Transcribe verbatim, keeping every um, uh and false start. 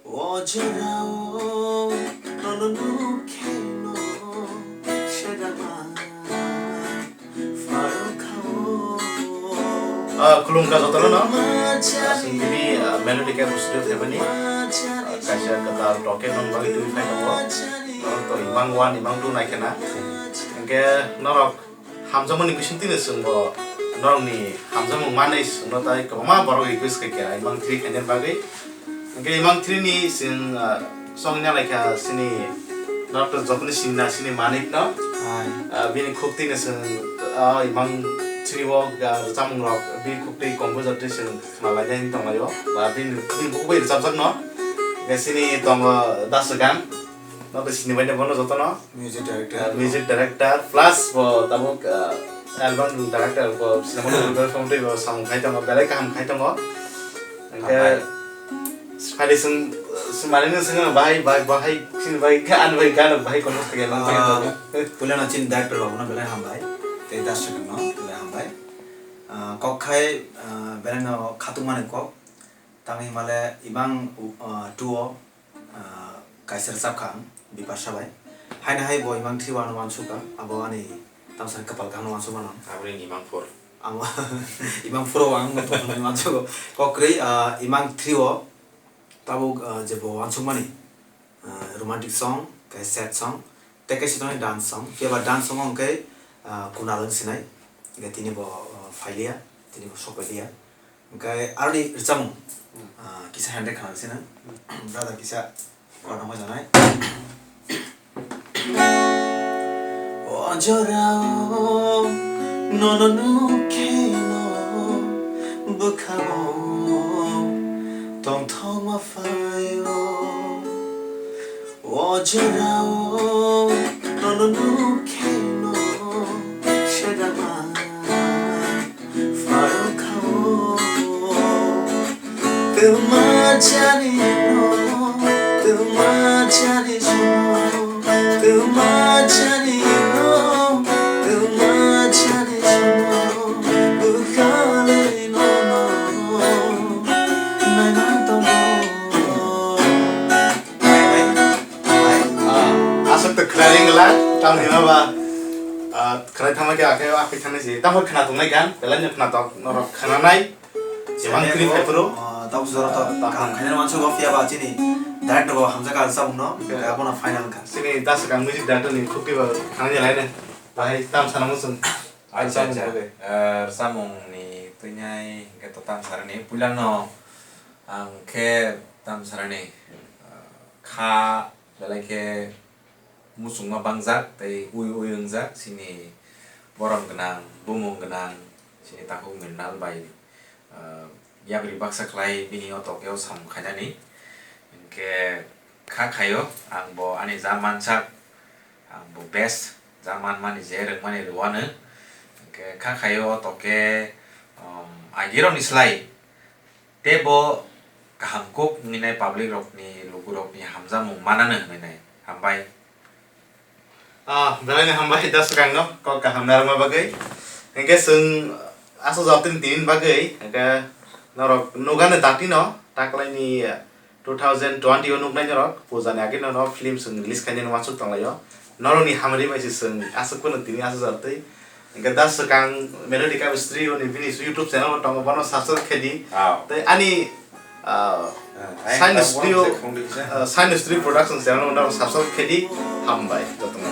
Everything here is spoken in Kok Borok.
O jorao nono nukhe no sedama pharo khao. Ah, khulumkha jotono no. Ah, chwng tini, ah, Melody Cafe studio phaimani. Ah, kaisa kwtal toke nong bagwi twi phai tongo. Norok to imang one, imang two nai khena. Hwnkhe norok hamjakmani bisingtwi no chwng bo norokni hamjakmung manwi chwngno tai kwbangma borok request khaikha imang three khainani bagwi. Hwnkhe imang three ni chwng, ah, song wngya laikha chini norok to jotoni sinina chini Manik no. Hai. Ah, bini khuk twi no chwng, ah, imang three o, ah, rwchapmung rok bini khuk twi composer twi chwng khna lainai wng tong laio. Ba bini, bini bukhuk bai rwchapjak no. Hwnkhe chini tongo Daswkang. No to sini bai bono jotono. Music director. Ah, music director plus bo tabuk, ah, album director bo cinema director phone tei bo samung khai tongo, belai kaham khai tongo. Hwnkhe Hambai. Phai sung, sumani no sung bahai, bahai, bahai, sini bahai, gan bahai, gan bahai kono kaya lang Ah, bahai. Puila no chini director babu no belai hambai. Tei Daswkang no belai hambai. Ah, kok khai, ah, belai no khatung mani kok. Tang himale imang, ah, two o ah, kaisa rwchapkha ang Bipasha bai. Haino hai bo imang three o ano uansukha, abo ani tamsani kwpal kaham no uansukmano. Aboni imang four. Amo imang four o ang no tongmani uansukgo. Kokrwi, ah, imang three o tabuk, ah, je bo uansukmani, ah, romantic song, kai sad song, tei kaisa tongo dance song. Phiya ba dance song o hwnkhe, ah, Kunal wng sinai. Hwnkhe tini bo, ah, phailiya, tini bo sok phailiya. Hwnkhe aroni rwchapmung, ah, kisa handle khanang sina. Brother kisa korna mojanai. O jorao nono nukhe no bwkhao tongthokma phaio. O jorao nono nukhe no sedama pharo khao. Twma chani no, twma chani sono, twma chani no, twma chani sono, bwkhalwi nono nainang tongo. Hai, hai, hai. Ah, aswk to khwlai ringla, tamni ma ba, ah, khwlai thangma khe akhe akhe thangni si. Tamo khwna tongnai gan, belai no khwna tong, norok khwnanai. Jemang kri phai phuru. Ah, tamo jora to kaham khainani uansukgo phiya ba chini director bo hamjak ka sabung no, abono final wngkha. Chini Daswkang music director ni khukti ba khanani laine. Bahai tam sana muchung. Acha, acha. Samung bagwi. Eh, samung ni tuinai hingke to tam sarani. Puila no ang khe tam sarani. Eh, kha belai khe muchungma bangjak tei ui ui wngjak chini borom gwnang, bumung gwnang chini takhuk Mrinal bai, eh, yapri baksa khlai bini o tokyo samung khainani. Hingke kha khaio ang bo ani ja mansak, ang bo best ja manmani je rwngmani rwano. Hingke kha khaio o toke, um, agirokni slai teibo kaham kuk wngwi nai public rokni, lukurokni hamjakmung manano hwnwi nai. Hambai. Ah, belai no hambai Daswkang no kok kaham narwkma bagwi. Hingke chwng aswk jotoni tini bagwi, hingke norok nugano dati no taklaini, eh, two thousand twenty o nuknai norok puja ni age no film chwng release khainani uansuk tonglaio. Norokni hamri bai se chwng aswk phano tini aswk jotwi. Hingke Daswkang Melody Cafe Studio ni bini YouTube channel bo tongo, bono subscribe khe di. Ah. Tei ani, ah, ah, Shine Studio, ah, Shine Studio Production channel no subscribe khe di. Hambai jotono.